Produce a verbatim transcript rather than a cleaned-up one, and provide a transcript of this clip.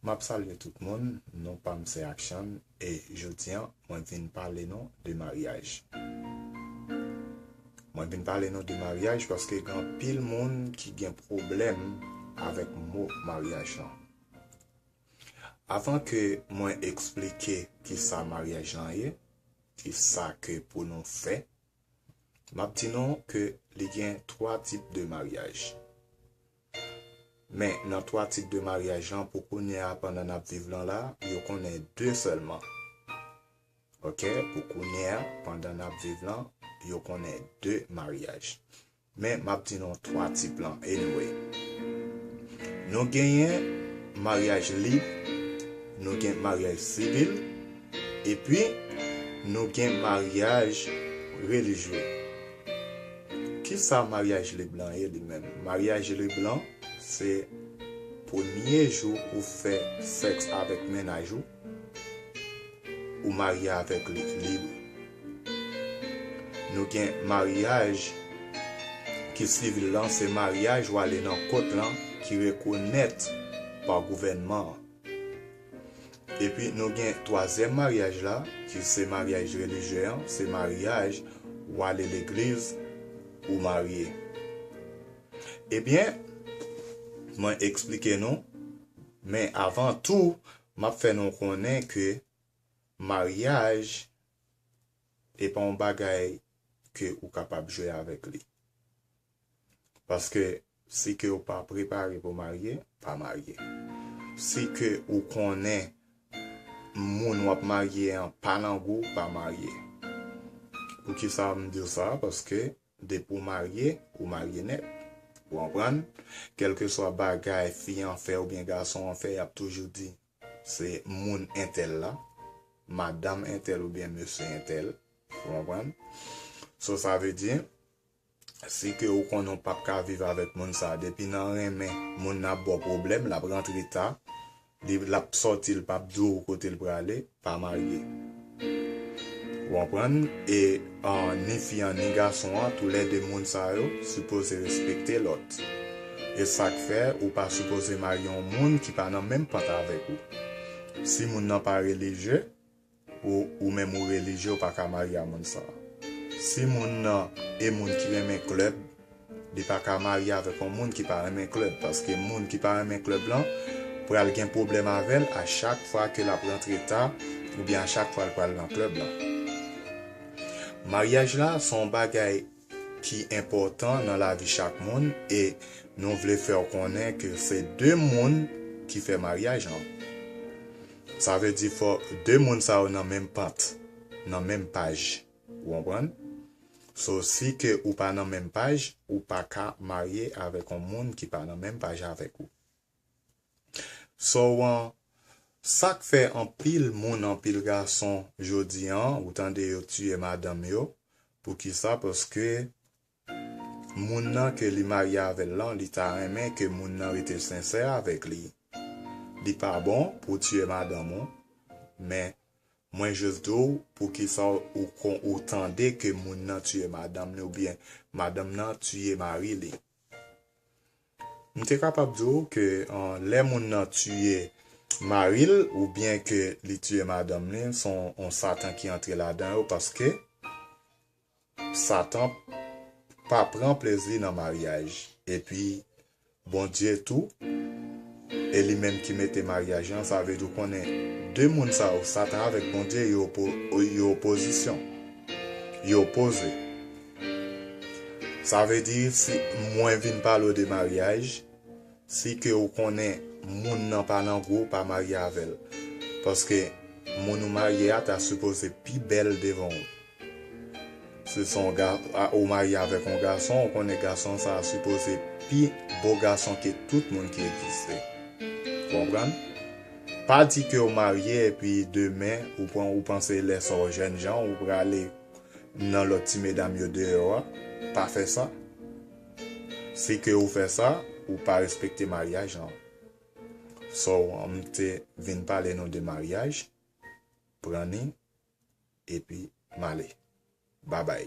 M ap salye tout moun, non pa m se Akshan, e jodi a, mwen vin pale nou de maryaj. Mwen vin pale nou de maryaj paske gen anpil moun ki gen pwoblèm avèk mo maryaj lan. Avan ke mwen eksplike kisa maryaj lan ye, kisa ke pou nou fè, m ap di nou ke li gen twa tip de maryaj. Men nan twa tip de maryaj lan, pou kounye a, pandan n ap viv lan la, yo konnen de sèlman. Oke, pou kounye a, pandan n ap viv lan, yo konnen de maryaj. Men m ap di nou twa tip lan, anyway. Nou genyen maryaj lib, nou gen maryaj sivil, epi nou gen maryaj relijye. Kisa maryaj lib lan ye li menm? Maryaj lib lan, se premye jou ou fè sèks avèk mennaj ou, ou marye avèk li lib. Nou gen maryaj ki sivil lan, se maryaj w ale nan kot lan ki rekonèt pa gouvènman an. Epi nou gen twazyèm maryaj la, ki se maryaj relijye an, se maryaj w ale legliz, ou marye. Ebyen, mwen eksplike nou, men avan tou, m ap fè nou konnen ke maryaj, e pa yon bagay ke ou kapab jwe avèk li. Paske si ke ou pa prepare pou marye, pa marye. Si ke ou konnen moun w ap marye an pa nan gou, pa marye. Poukisa m di w sa? Paske depi w marye, ou marye nèt. Ou konprann? Kèlkeswa bagay fi an fè oubyen gason an fè, y ap toujou di, se moun entèl la, madanm entèl oubyen mesye entèl. Ou konprann? So, sa vle di, si ke ou konnen ou p ap ka viv avèk moun sa, depi nan renmen, moun nan ap ba w pwoblèm, l ap rantre ta, li, l ap sòti, l p ap di w kote l prale, pa marye. Ou konprann? E, an, ni fi an, ni gason an, toulède moun sa yo sipoze respekte lòt. E sa k fè ou pa sipoze marye yon moun ki pa nan menm pant avèk ou. Si moun nan pa relijye, ou, ou menm ou relijye, ou pa ka marye a moun sa. Si moun nan e moun ki renmen klèb, li pa ka marye avèk yon moun ki pa renmen klèb, paske moun ki pa renmen klèb lan pral gen pwoblèm avè l a chak fwa ke l ap rantre ta, oubyen a chak fwa l pral nan klèb lan. Maryaj la se yon bagay ki enpòtan nan lavi chak moun, e nou vle fè w konnen ke se de moun ki fè maryaj lan. Sa vle di fò de moun sa yo nan menm pant, nan menm paj. Ou konprann? So, si ke ou pa nan menm paj, ou pa ka marye avèk yon moun ki pa nan menm paj avèk ou. So, an, sa k fè anpil moun, anpil gason jodi an, ou tande yo tiye madanm yo. Poukisa? Paske moun nan ke li marye avè l lan, li ta renmen ke moun nan rete sensè avèk li. Li pa bon pou w tiye madanm ou, men mwen jis di w poukisa ou kon, ou tande ke moun nan tiye madanm li oubyen madanm nan tiye mari li. M te kapab di w ke, an, lè moun nan tiye mari l oubyen ke li tiye madanm li, se yon, yon satan ki antre ladan yo, paske satan pa pran plezi nan maryaj. Epi, Bondye tou, e li menm ki mete maryaj lan, sa vle di w konnen de moun sa yo, satan avèk Bondye, yo opo-, yo opozisyon. Yo opoze. Sa vle di, si mwen vin pale w de maryaj, si ke ou konnen moun nan pa nan gou, pa marye avè l. Paske moun ou marye a ta sipoze pi bèl devan ou. Si se yon ga-, a, ou marye avèk yon gason, ou konnen gason sa a sipoze pi bo gason ke tout moun ki egziste. Ou konprann? Pa di ke ou marye epi demen, ou pran, ou panse lè sa w jèn jan, ou prale nan lòt ti medam yo deyò a. Pa fè sa. Si ke ou fè sa, ou pa respekte maryaj lan. So, m te vin pale nou de maryaj. Pran ni, epi m ale. Babay.